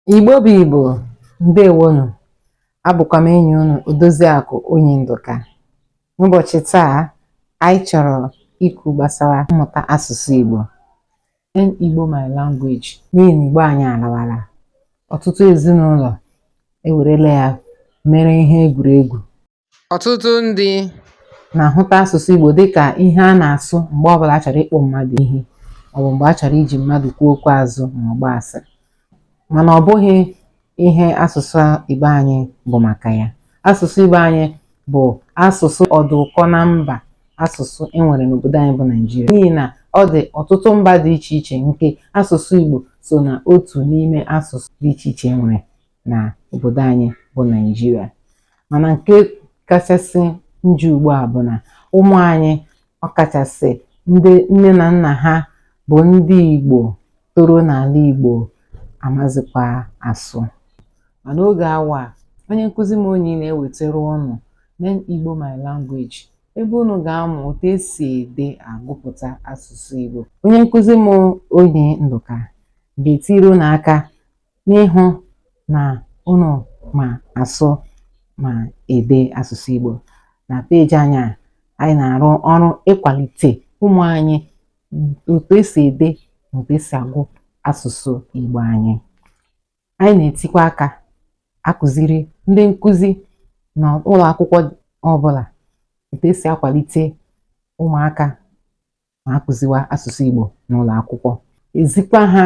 Igbo bụ Igbo, ndewonu. Abụkwa m enyi unu Odoziakụ Onyi Ndụka. N'ụbọchị taa, anyị chọrọ ikwu gbasara mmụta asụsụ Igbo. Learn Igbo my language n'ihi na Igbo anyị alawala. Ọtụtụ ezinụlọ ewerela ya mere ihe egwuregwu. Ọtụtụ ndị na-ahụta asụsụ Igbo dịka ihe a na-asụ mgbe ọbụla a chọrọ ịkpọ mmadụ ihe maọbụ mgbe a chọrọ iji mmadụ kwuo okwu azụ ma ọ gbaa asịrị. Mana ọ bụghị ihe asụsụ Igbo anyị bụ maka ya. Asụsụ Igbo anyị bụ asụsụ ọdụkọ na mba asụsụ e nwere n'obodo anyị bụ Naịjirịa n'ihi na ọ dị ọtụtụ mba dị iche iche nke asụsụ Igbo so na otu n'ime asụsụ dị iche iche e nwere na obodo anyị bụ Naịjirịa. Mana nke kachasị njọ ugbu a bụ na ụmụ anyị ọkachasị ndị nne na nna ha bụ ndị Igbo toro n'ala Igbo amazikwa asụ. Ma n'oge awa a, onye nkụzi m Onyi na-ewetara unu Learn Igbo My Language ebe unu ga-amụ otu esi ede agụpụta asụsụ Igbo. Onye nkụzi m Onyi Ndụka ga-etiri unu aka n'ịhụ na unu ma asụ ma ede asụsụ Igbo. Na peeji anyị a, anyị na-arụ ọrụ ịkwalite ụmụ anyị otu esi ede na otu esi agụ asụsụ Igbo anyị. Anyị na-etikwa aka akụziri ndị nkụzi na ụlọ akwụkwọ ọbụla otu esi akwalite ụmụaka ma akụziwa asụsụ Igbo n'ụlọ akwụkwọ. Ezikwa ha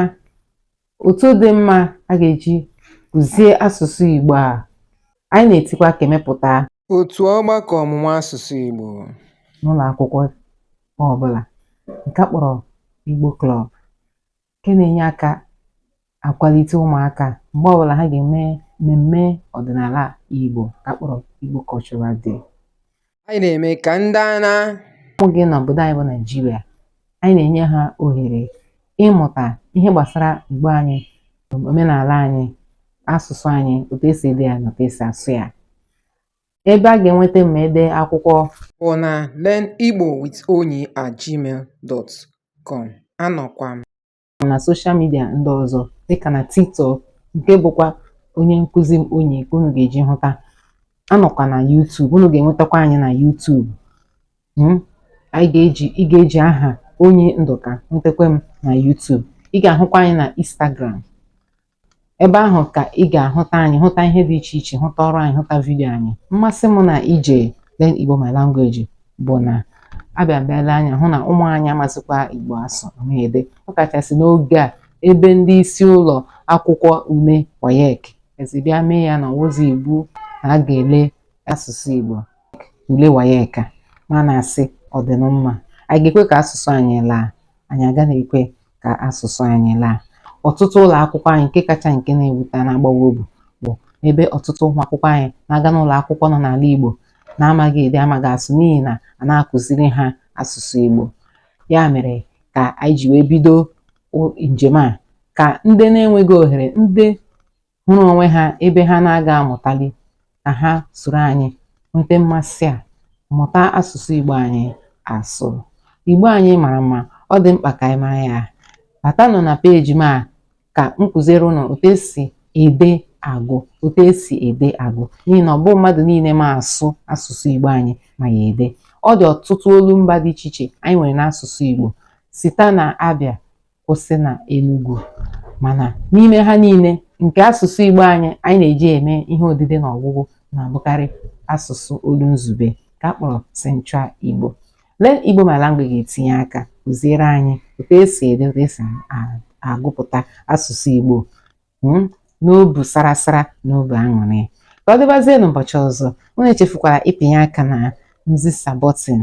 otu dị mma a ga-eji kụzie asụsụ Igbo a. Anyị na-etikwa aka emepụta otu ọgbakọ ọmụmụ asụsụ Igbo n'ụlọ akwụkwọ ọbụla nke a kpọrọ Igbo Club nke na-enye aka akwalite ụmụaka mgbe ọbụla ha ga-eme mmemme ọdịnala Igbo nke a kpọrọ Igbo Cultural Day. Anyị na-eme ka ndị a na ụmụ gị n'obodo anyị bụ Naịjirịa, anyị na-enye ha ohere ịmụta ihe gbasara Igbo anyị, omenala anyị, asụsụ anyị, otu esi ede ya na otu esi asụ ya. Ebe a ga-enweta ma ede akwụkwọ bụ na learnigbowithonyi@gmail.com. Anọkwa m na social media ndị ọzọ dịka na TikTok nke bụkwa onye nkụzi m Onyi ka unu ga-eji hụta. Anọkwa na YouTube, unu ga-enwetakwa anyị na YouTube. Anyị ga-eji ị ga-eji aha Onyi Ndụka nwetakwa m na YouTube. Ị ga-ahụkwa anyị na Instagram. Ebe ahụ ka ị ga-ahụta anyị, hụta ihe dị iche iche, hụta ọrụ anyị, hụta vidiyo anyị. Mmasị m na ije Learn Igbo My Language bụ na abịa bịala anya hụ na ụmụ anyị amazikwa Igbo asụ ama ede, ọkachasị n'oge a ebe ndị isi ụlọ akwụkwọ ule WAEC ezi bịa mee ya na ọwụzi iwu na a ga-ele asụsụ Igbo ule WAEC a ma na-asị ọ dị mma. Anyị ga-ekwe ka asụsụ anyị laa? Anyị agaghị ekwe ka asụsụ anyị laa. Ọtụtụ ụlọ akwụkwọ anyị nke kacha nke na-ewute na-agbawa obi bụ ebe ọtụtụ ụmụ akwụkwọ anyị na-aga n'ụlọ akwụkwọ nọ n'ala Igbo na-amaghị ede amaghị asụ n'ihi na a na-akụziri ha asụsụ Igbo. Ya mere ka anyị ji wee bido njem a ka ndị na-enweghị ohere, ndị hụrụ onwe ha ebe ha na-aga amụtali, ka ha soro anyị nweta mmasị a mụta asụsụ Igbo anyị asụ. Igbo anyị mara mma, ọ dị mkpa ka anyị mara ya. Batanụ na peeji m a ka m kụziere unu otu esi ede agụ, otu esi ede agụ n'ihi na ọ bụ mmadụ niile ma asụ asụsụ Igbo anyị ma ya ede. Ọ dị ọtụtụ olumba dị iche iche anyị nwere n'asụsụ Igbo site na Abịa kwụsị na Enugu, mana n'ime ha niile nke asụsụ Igbo anyị anyị na-eji eme ihe odide na ọgwụgwụ na-abụkarị asụsụ olu nzube ka a kpọrọ Central Igbo. Learn Igbo My Language ga-etinye aka kụziere anyị otu esi ede, otu esi agụpụta asụsụ Igbo n'obu sara sara na obi aṅụrị. Ka ọ dịbazie n'ụbọchị ọzọ, unu echefukwara ịpịnye aka na nzisa button,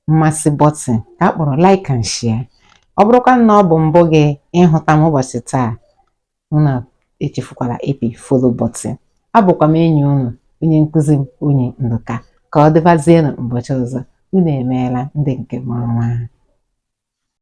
mmasị button ka a kpọrọ like and share. Ọ bụrụkwa na ọ bụ mbụ gị ịhụta m ụbọchị taa, unu echefukwala ịpị follow button. Abụkwa m enyi unu, onye nkụzi m Onyi Ndụka. Ka ọ dịbazie n'ụbọchị ọzọ, unu emeela ndị nke m ọma.